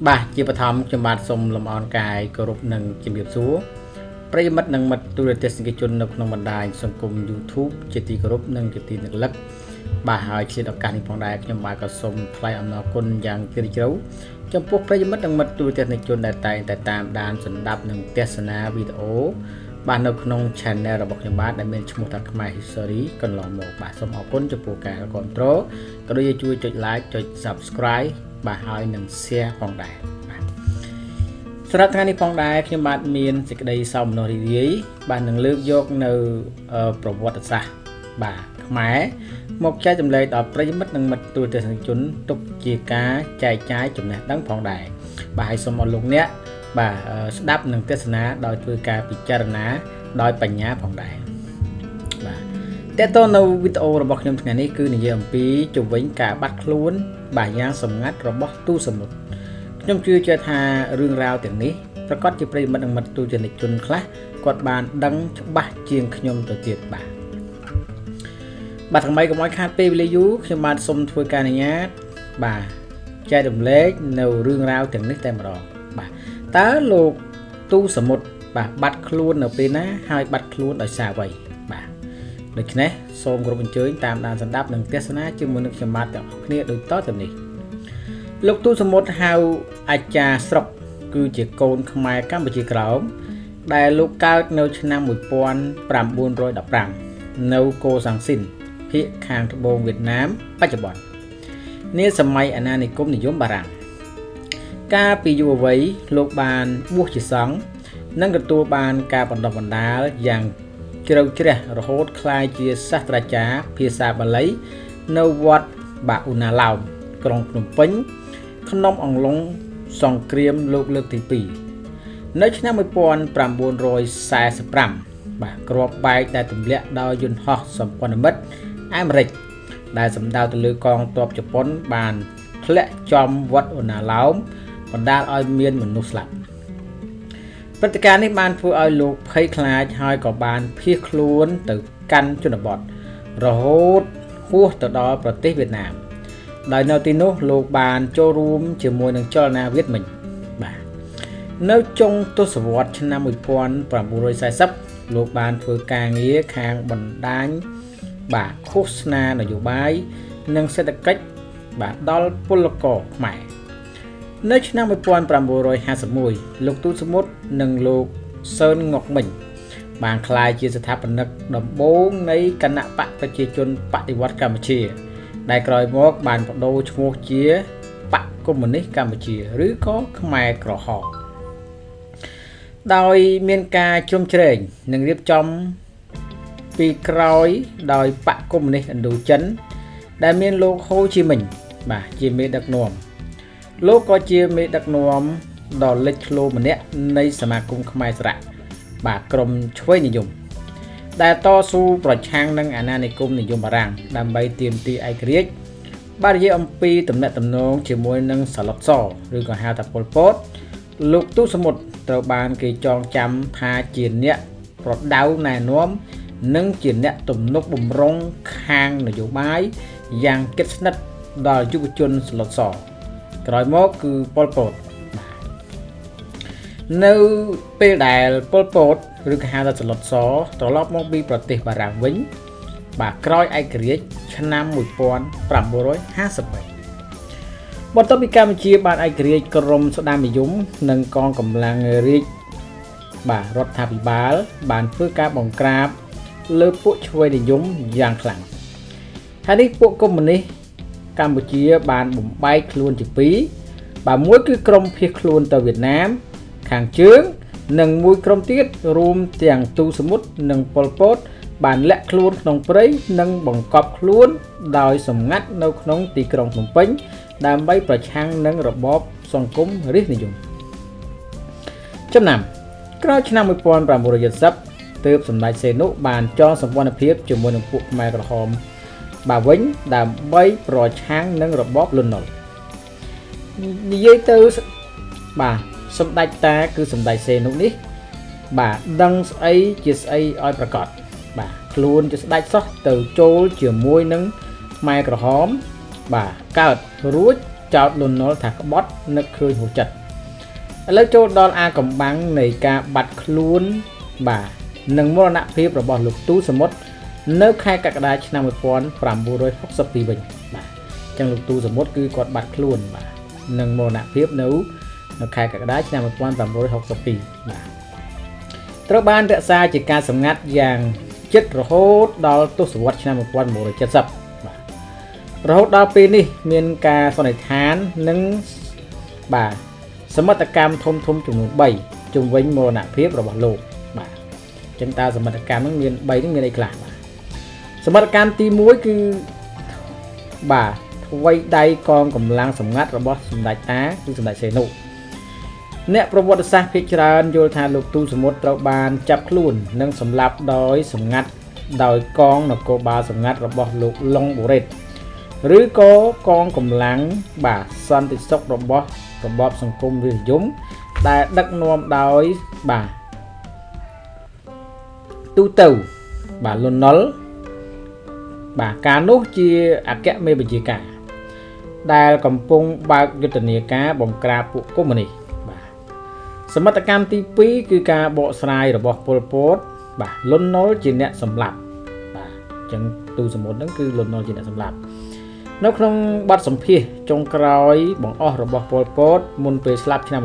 បាទជាបឋមខ្ញុំបាទសូមលំអរកាយគោរពនិងជំរាបសួរប្រិយមិត្តនិងមិត្តទូរទស្សនិកជននៅក្នុងបណ្ដាញសង្គម YouTube ជាទីគោរពនិងជាទីនឹកលឹកបាទហើយឆ្លៀតឱកាសនេះផងដែរខ្ញុំបាទក៏សូមថ្លែងអំណរគុណយ៉ាងជ្រាលជ្រៅចំពោះប្រិយមិត្តនិងមិត្តទូរទស្សនិកជនដែលតែងតែតាមដានស្ដាប់និងទស្សនាវីដេអូបាទនៅក្នុង Channel របស់ខ្ញុំបាទដែលមានឈ្មោះថាខ្មែរ History កន្លងមកបាទសូមអរគុណចំពោះការគ្រប់គ្រងក៏ដូចជាជួយចុច Like ចុច Subscribe បាទហើយនឹង Share ផងដែរបាទសម្រាប់ថ្ងៃនេះផងដែរខ្ញុំបាទមានសេចក្តីសោមនស្សរីករាយបាទនឹងលើកយកនៅប្រវត្តិសាស្ត្របាទខ្មែរមកចែករំលែកដល់ប្រិយមិត្តនិងមិត្តទូរទស្សនិកជនទុកជាការចែកចាយចំណេះដឹងផងដែរបាទហើយសូមអរលោកអ្នកបាទស្ដាប់និងទស្សនាដោយធ្វើការពិចារណាដោយបញ្ញាផងដែរបាទតើតើនៅវីដេអូរបស់ខ្ញុំថ្ងៃនេះគឺនិយាយអំពីជំវិញការបាត់ខ្លួនបាទយ៉ាងសម្ងាត់របស់ទូសមុទ្រខ្ញុំជឿជាក់ថារឿងរ៉ាវទាំងនេះប្រកាសជាប្រិយមិត្តនិងមិត្តទូចនិកជនខ្លះគាត់បានដឹងច្បាស់ជាងខ្ញុំទៅទៀតបាទបាទថ្មីកុំឲ្យខាតពេលវេលាយូរខ្ញុំបាទសូមធ្វើការអនុញ្ញាតបាទចែករំលែកនៅរឿងរ៉ាវទាំងនេះតែម្ដងបាទតើលោកទូសមុទ្របាទបាត់ខ្លួននៅពេលណាហើយបាត់ខ្លួនដោយសារអ្វីបាទដូច្នេះសូមគោរពអញ្ជើញតាមដានស្ដាប់និងទស្សនាជាមួយនឹងខ្ញុំបាទទាំងអស់គ្នាដូចតទៅនេះលោកទូសមុទ្រហៅអាចារ្យស្រុកគឺជាកូនខ្មែរកម្ពុជាក្រោមដែលលោកកើតនៅឆ្នាំ1915នៅកូសាំងស៊ីនភាគខាងត្បូងវៀតណាមបច្ចុប្បន្ននាសម័យអាណានិគមនិយមបារាំងកាលពីយុវវ័យលោកបានបួសជាសង្ឃនិងទទួលបានការបណ្ដុះបណ្ដាលយ៉ាងជ្រៅជ្រះរហូតក្លាយជាសាស្ត្រាចារ្យភាសាបាលីនៅវត្តបាអ៊ូណាឡោមក្រុងភ្នំពេញក្នុងអង្លង់សង្គ្រាមលោកលើកទី2នៅឆ្នាំ1945បាទគ្រាប់បែកដែលទម្លាក់ដោយយន្តហោះសម្ព័ន្ធមិត្តអាមេរិកដែលសម្ដៅទៅលើកងទ័ពជប៉ុនបានធ្លាក់ចំវត្តអូណាឡោមបណ្ដាលឲ្យមានមនុស្សស្លាប់ព្រឹត្តិការណ៍នេះបានធ្វើឲ្យលោកភ័យខ្លាចហើយក៏បានភៀសខ្លួនទៅកាន់ជនបទរហូតហួសទៅដល់ប្រទេសវៀតណាមដោយនៅទីនោះលោកបានចូលរួមជាមួយនឹងចលនាវៀតមិញបាទនៅចុងទសវត្សរ៍ឆ្នាំ1940លោកបានធ្វើការងារខាងបណ្ដាញបាទឃោសនានយោបាយនិងសេដ្ឋកិច្ចបាទដល់ពលករខ្មែរនៅឆ្នាំ1951លោកទូតសមុទ្រនិងលោកសឿនងុកមិញបានក្លាយជាស្ថាបនិកដំបូងនៃគណៈបកប្រជាជនបដិវត្តន៍កម្ពុជាដែលក្រោយមកបានបដូរឈ្មោះជាបកកុម្មុយនីសកម្ពុជាឬក៏ខ្មែរក្រហមដោយមានការជ្រោមជ្រែងនិងរៀបចំពីក្រោយដោយបកកុម្មុយនីសឥណ្ឌូចិនដែលមានលោកហូជីមិញបាទជាមេដឹកនាំលោកក៏ជាមេដឹកនាំដ៏លេចធ្លោម្នាក់នៃសមាគមខ្មែរស្រៈបាទក្រុមឆ្វេងនិយមដែលតស៊ូប្រឆាំងនឹងអាណានិគមនិយមបារាំងដើម្បីទាមទារឯករាជ្យបាទនិយាយអំពីទំនាក់ទំនងជាមួយនឹងសាឡុតសឬក៏ហៅថាប៉ុលពតលោកទូសមុទ្រត្រូវបានគេចងចាំថាជាអ្នកប្រដៅណែនាំនិងជាអ្នកទំនុកបំរុងខាងនយោបាយយ៉ាងជិតស្និទ្ធដល់យុវជនសាឡុតសក្រោយមកគឺប៉ុលពតបាទនៅពេលដែលប៉ុលពតឬក៏ហៅថាសាឡុតសត្រឡប់មកពីប្រទេសបារាំងវិញបាទក្រោយឯករាជ្យឆ្នាំ1953បន្ទាប់ពីកម្ពុជាបានឯករាជ្យក្រមស្ដាមនិយមនិងកងកម្លាំងរាជបាទរដ្ឋាភិបាលបានធ្វើការបង្ក្រាបលើពួកឆ្វេងនិយមយ៉ាងខ្លាំងហើយនេះពួកកុម្មុយនីសកម្ពុជាបានបំបែកខ្លួនជាពីរបាទមួយគឺក្រុមភៀសខ្លួនទៅវៀតណាមខាងជើងនិងមួយក្រុមទៀតរួមទាំងទូសមុទ្រនិងប៉ុលពតបានលាក់ខ្លួនក្នុងព្រៃនិងបង្កប់ខ្លួនដោយសម្ងាត់នៅក្នុងទីក្រុងភ្នំពេញដើម្បីប្រឆាំងនឹងរបបសង្គមរាស្ត្រនិយមចំណាំក្រោយឆ្នាំ1970ទើបសម្ដេចសេនុបានចងសម្ព័ន្ធភាពជាមួយនឹងពួកខ្មែរក្រហមបាទវិញដើម្បីប្រឆាំងនឹងរបបលន់នល់និយាយទៅបាទសម្ដេចតាគឺសម្ដេចសេនុនេះបាទដឹងស្អីជាស្អីឲ្យប្រកាសបាទខ្លួនជាស្ដេចសោះទៅចូលជាមួយនឹងខ្មែរក្រហមបាទកើតរួច ចោទលន់នល់ថាក្បត់នឹកឃើញហួសចិត្តឥឡូវចូលដល់អាកំបាំងនៃការបាត់ខ្លួនបាទនិងមរណភាពរបស់លោកទូសមុទ្រនៅខែកក្កដាឆ្នាំ1962វិញបាទអញ្ចឹងលោកទូសមុទ្រគឺគាត់បាត់ខ្លួនបាទនិងមរណភាពនៅខែកក្កដាឆ្នាំ1962បាទត្រូវបានរក្សាជាការសម្ងាត់យ៉ាងជិតរហូតដល់ទសវត្សរ៍ឆ្នាំ1970បាទរហូតដល់ពេលនេះមានការសន្និដ្ឋាននិងបាទសមិទ្ធកម្មធំធំចំនួន3ជុំវិញមរណភាពរបស់លោកបាទអញ្ចឹងតើសមិទ្ធកម្មហ្នឹងមាន3ហ្នឹងមានអីខ្លះបាទសមិទ្ធកម្មទី1គឺបាទថ្វីដៃកងកម្លាំងសម្ងាត់របស់សម្ដេចតាគឺសម្ដេចសេនុអ្នកប្រវត្តិសាស្ត្រភាគច្រើនយល់ថាលោកទូសមុទ្រត្រូវបានចាប់ខ្លួននិងសម្លាប់ដោយសម្ងាត់ដោយកងនគរបាលសម្ងាត់របស់លោកឡុងបូរ៉េតឬក៏កងកម្លាំងបាទសន្តិសុខរបស់របបសង្គមរាជនិយមដែលដឹកនាំដោយបាទទូទៅបាទលន់នល់បាទកាលនោះជាអគ្គមេបញ្ជាការដែលកំពុងបើកយុទ្ធនាការបង្ក្រាបពួកកុម្មុយនីសបាទសមិទ្ធកម្មទី2គឺការបកស្រាយរបស់ប៉ុលពតបាទលន់នល់ជាអ្នកសម្លាប់បាទអញ្ចឹងទូសមុទ្រហ្នឹងគឺលន់នល់ជាអ្នកសម្លាប់នៅក្នុងបទសម្ភាសន៍ចុងក្រោយបង្អស់របស់ប៉ុលពតមុនពេលស្លាប់ឆ្នាំ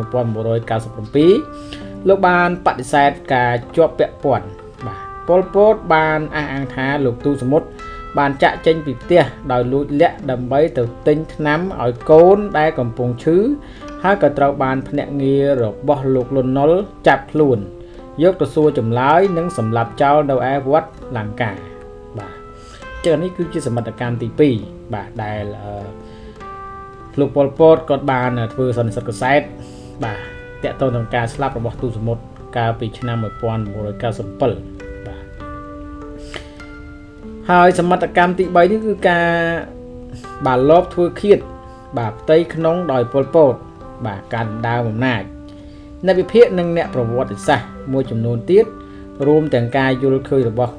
1997លោកបានបដិសេធការជាប់ពាក់ព័ន្ធបាទប៉ុលពតបានអះអាងថាលោកទូសមុទ្របានចាក់ចេញពីផ្ទះដោយលួចលាក់ដើម្បីទៅទិញថ្នាំឲ្យកូនដែលកំពុងឈឺហើយក៏ត្រូវបានភ្នាក់ងាររបស់លោកលន់នល់ចាប់ខ្លួនយកទៅសួរចម្លើយនិងសម្លាប់ចោលនៅឯវត្តលង្កាបាទចឹងនេះគឺជាសមិទ្ធកម្មទី2បាទដែលលោកប៉ុលពតគាត់បានធ្វើសន្និសីទកាសែតបាទទាក់ទងនឹងការស្លាប់របស់ទូសមុទ្រកាលពីឆ្នាំ1997បាទហើយសមិទ្ធកម្មទី3នេះគឺការបាទលបធ្វើឃាតបាទផ្ទៃក្នុងដោយប៉ុលពតបាទការដណ្ដើមអំណាចអ្នកវិភាគនិងអ្នកប្រវត្តិសាស្ត្រមួយចំនួនទៀតរួមទាំងការយល់ឃើញរបស់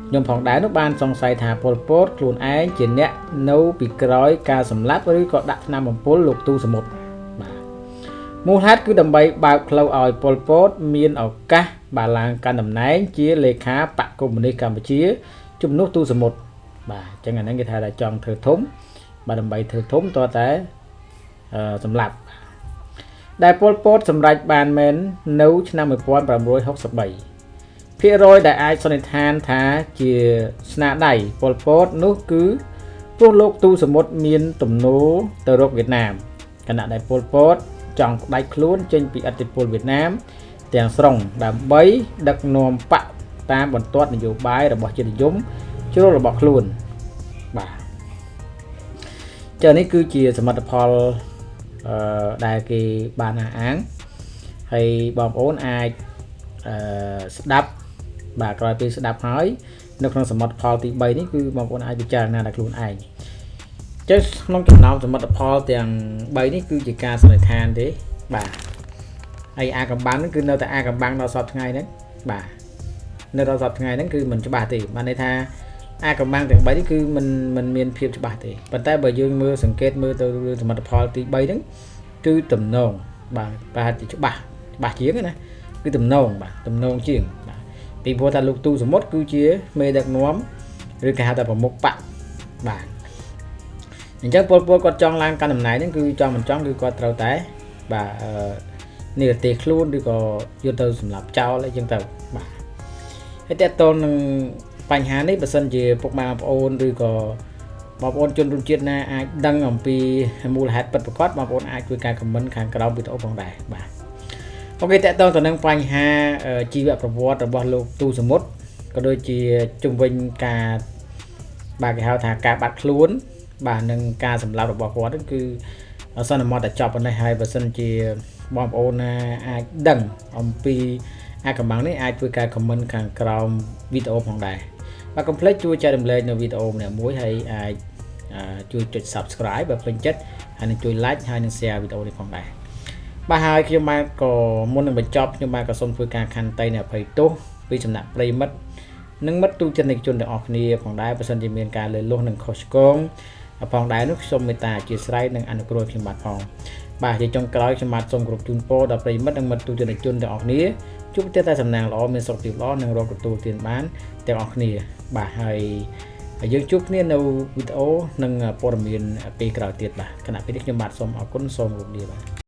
ខ្ញុំផងដែរនោះបានសង្ស័យថាប៉ុលពតខ្លួនឯងជាអ្នកនៅពីក្រោយការសម្លាប់ឬក៏ដាក់ថ្នាំបំពុលលោកទូសមុទ្របាទមូលហេតុគឺដើម្បីបើកផ្លូវឲ្យប៉ុលពតមានឱកាសបាទឡើងកាន់តំណែងជាលេខាបក្សកុម្មុយនីសកម្ពុជាជំនួសទូសមុទ្របាទអញ្ចឹងអាហ្នឹងគេថាចង់ធ្វើធំបាទដើម្បីធ្វើធំតើតែសម្លាប់ដែលប៉ុលពតសម្រេចបានមែននៅឆ្នាំ1963ភាគរយដែលអាចសន្និដ្ឋានថាជាស្នាដៃប៉ុលពតនោះគឺព្រោះលោកទូសមុទ្រមានទំនោរទៅរកវៀតណាមខណៈដែលប៉ុលពតចង់ផ្ដាច់ខ្លួនចេញពីឥទ្ធិពលវៀតណាមទាំងស្រុងដើម្បីដឹកនាំបកតាមបន្ទាត់នយោបាយរបស់ជាតិនិយមជ្រុលរបស់ខ្លួនបាទចានេះគឺជាសមិទ្ធផលដែលគេបានអះអាងហើយបងប្អូនអាចស្ដាប់បាទក្រោយពេលស្ដាប់ហើយនៅក្នុងសមិទ្ធផលទី3នេះគឺបងប្អូនអាចពិចារណាដល់ខ្លួនឯងចឹងក្នុងចំណោមសមិទ្ធផលទាំង3នេះគឺជាការសន្និដ្ឋានទេបាទហើយអាកំបាំងហ្នឹងគឺនៅតែអាកំបាំងដល់សប្តាហ៍ថ្ងៃហ្នឹងបាទនៅដល់សប្តាហ៍ថ្ងៃហ្នឹងគឺមិនច្បាស់ទេបានន័យថាអាកំបាំងទាំង3នេះគឺមិនមានភាពច្បាស់ទេប៉ុន្តែបើយើងមើលសង្កេតមើលទៅសមិទ្ធផលទី3ហ្នឹងគឺតំណងបាទប្រហែលជាច្បាស់ជាងណាគឺតំណងបាទតំណងជាងបាទពីព្រោះថាលោកទូសមុទ្រគឺជាមេដឹកនាំឬគេហៅថាប្រមុខបកបាទអញ្ចឹងពលពតគាត់ចង់ឡើងកាន់តំណែងហ្នឹងគឺចង់មិនចង់គឺគាត់ត្រូវតែបាទនិរទេសខ្លួនឬក៏យកទៅសម្លាប់ចោលអីចឹងទៅបាទហើយតើតើនឹងបញ្ហានេះបើសិនជាពុកម៉ែបងប្អូនឬក៏បងប្អូនជនរួមជាតិណាអាចដឹងអំពីមូលហេតុពិតប្រាកដបងប្អូនអាចជួយការខមមិនខាងក្រោមវីដេអូផងដែរបាទអូខេតើតើទៅនឹងបញ្ហាជីវប្រវត្តិរបស់លោកទូសមុទ្រក៏ដូចជាជំវិញការបាទគេហៅថាការបាត់ខ្លួនបាទនឹងការសម្លាប់របស់គាត់ហ្នឹងគឺសន្មតតែចប់ប៉ុណ្ណេះហើយបើសិនជាបងប្អូនណាអាចដឹងអំពីអាកំបាំងនេះអាចធ្វើការខមមិនខាងក្រោមវីដេអូផងដែរបាទកុំភ្លេចជួយចែករំលែកនៅវីដេអូម្នាក់មួយហើយអាចជួយចុច Subscribe បើពេញចិត្តហើយនឹងជួយ Like ហើយនឹង Share វីដេអូនេះផងដែរបាទហើយខ្ញុំបាទក៏មុននឹងបញ្ចប់ខ្ញុំបាទក៏សូមធ្វើការខន្តីនៃអភ័យទោសពីសំណាក់ប្រិយមិត្តនិងមិត្តទូចនិកជនទាំងអស់គ្នាផងដែរបើសិនជាមានការលើសលុះនិងខុសឆ្គង ផងដែរនោះសូមមេត្តាអធ្យាស្រ័យនិងអនុគ្រោះខ្ញុំបាទផងបាទជាចុងក្រោយខ្ញុំបាទសូមគោរពជូនពរដល់ប្រិយមិត្តនិងមិត្តទូទាំងជនទាំងអស់គ្នាជួបប្រទះតែសំណាងល្អមានសុខភាពល្អនិងរកទទួលទានបានទាំងអស់គ្នាបាទហើយយើងជួបគ្នានៅវីដេអូនិងព័ត៌មានពេលក្រោយទៀតបាទខណៈពេលនេះខ្ញុំបាទសូមអរគុណសូមគោរពលាបាទ។